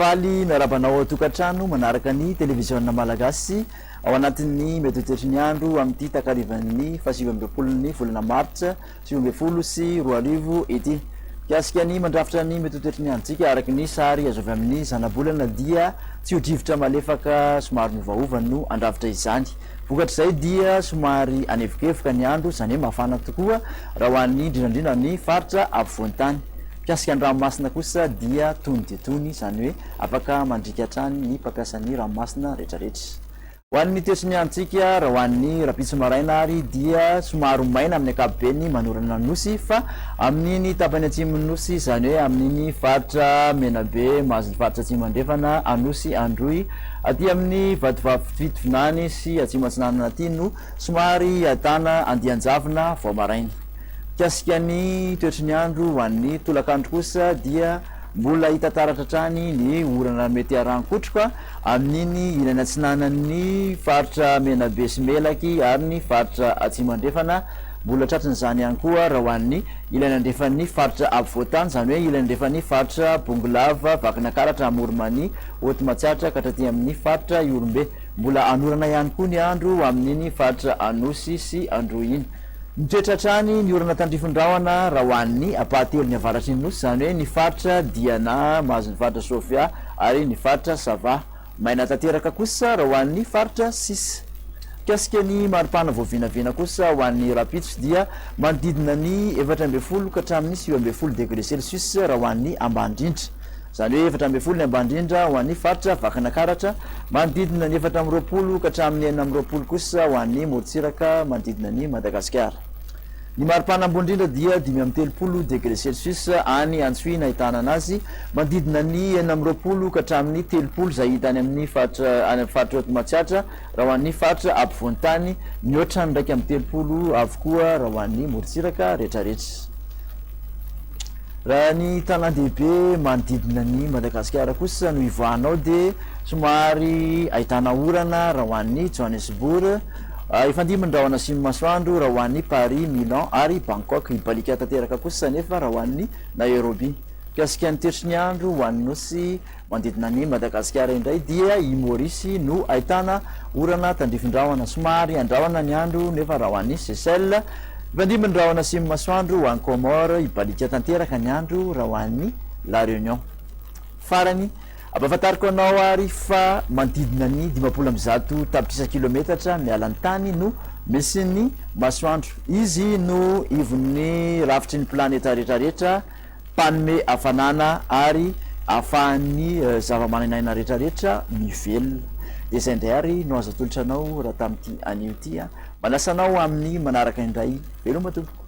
Faly miarahaba anao ao an-tokantrano manaraka ny Televiziona Malagasy ao anatin'ny mety ho toetry ny andro amin'ity takarivan'ny faha 29n'ny volana martsa 2019 ity. Mikasika ny mandrafitra ny mety ho toetry ny androntsika araka ny sary azo avy amin'ny zanabolana dia tsio-drivotra malefaka somary miovaova no handrafitra izany. Vokatr'izay dia somary hanevokevoka ny andro, izany hoe mafana tokoa raha ho an'ny indrindra indrindra ny faritra afovoan-tany. Mikasika ny ranomasina kosa dia tony dia tony, izany hoe afaka mandriaka hatrany ny mpampiasa ny ranomasina rehetrarehetra. Ho an'ny toetry ny androntsika, raha ho an'ny rahampitso maraina ary dia somary ho maina amin'ny ankapobeny manorana ny Nosy fa amin'iny tapany atsimon'ny Nosy, izany hoe amin'iny faritra Menabe mahazo ny faritra Atsimo Andrefana, Anosy, Androy, aty amin'ny Vatovavy Fitovinany sy Atsimo Atsinanana aty no somary ahitana andian-javona vao maraina. Mikasika ny toetry ny andro ho an'ny tolakandro kosa dia mbola hita taratra hatrany ny orana mety haran-kotroka amin'iny ilany atsinanan'ny faritra Menabe sy Melaky ary ny faritra Atsimo Andrefana. Mbola tratrin'izany ihany koa raha ho an'ny ilany andrefan'ny faritra afovoan-tany, izany hoe ilany andrefan'ny faritra Bongolava, Vakinakaratra, Amoron'i-Mania, Haute Matsiatra ka hatraty amin'ny faritra Ihorombe. Mbola hanorana ihany koa ny andro amin'iny faritra Anosy sy Androy iny. Mitoetra hatrany ny orana tandrifin-drahona raha ho an'ny ampahatelon'ny avaratry ny Nosy, izany hoe ny faritra Diana, mahazo ny faritra Sofia ary ny faritra Sava. Maina tanteraka kosa raha ho an'ny faritra sisa. Mikasika ny maripana voavinavina kosa ho an'ny rahampitso dia manodidina ny 14 ka hatramin'ny 19 degré celsius raha ho an'ny ambany indrindra. Izany hoe 14 ny ambany indrindra ho an'ny faritra Vakinakaratra, manodidina ny 24 ka hatramin'ny 26 kosa ho an'ny morontsiraka manodidina an'i Madagasikara. Ny maripana ambony indrindra dia 35 degré celsius any Antsohihy nahitana anazy, manodidina ny 26 ka hatramin'ny 30 izay hita any amin'ny faritra any amin'ny faritra Haute Matsiatra raha ho an'ny faritra ampovoan-tany, mihoatra ny 31 avokoa raha ho an'ny morontsiraka rehetrarehetra. Raha ny tanàn-dehibe manodidina an'i Madagasikara kosa no hivoahanao dia somary ahitana orana raha ho an'i Johannesburg, hifandimby ny rahona sy ny masoandro raha ho an'i Paris, Milan ary Bangkok. Hibaliaka tanteraka kosa anefa raha ho an'i Nairobi. Mikasika ny toetry ny andro ho an'ny nosy Manodidina an'i Madagasikara indray dia i Maurice no ahitana orana tandrifin-drahona. Somary andrahona ny andro nefa raha ho an'i Seychelles, hifandimby ny rahona sy ny masoandro, ho an'i Comores, hibaliaka tanteraka ny andro raha ho an'i La Réunion. Farany, ampahafantariko anao ary fa manodidina ny 150 tapitrisa kilometatra miala ny tany no misy ny masoandro. Izy no ivon'ny rafitry ny planeta rehetrarehetra. mpanome hafanana ary ahafahan'ny zava-manan'aina rehetrarehetra mivelona. Dia izay indray ary no azo atolotra anao raha tamin'ity anio ity. Manasa anao amin'ny manaraka indray. Veloma tompoko.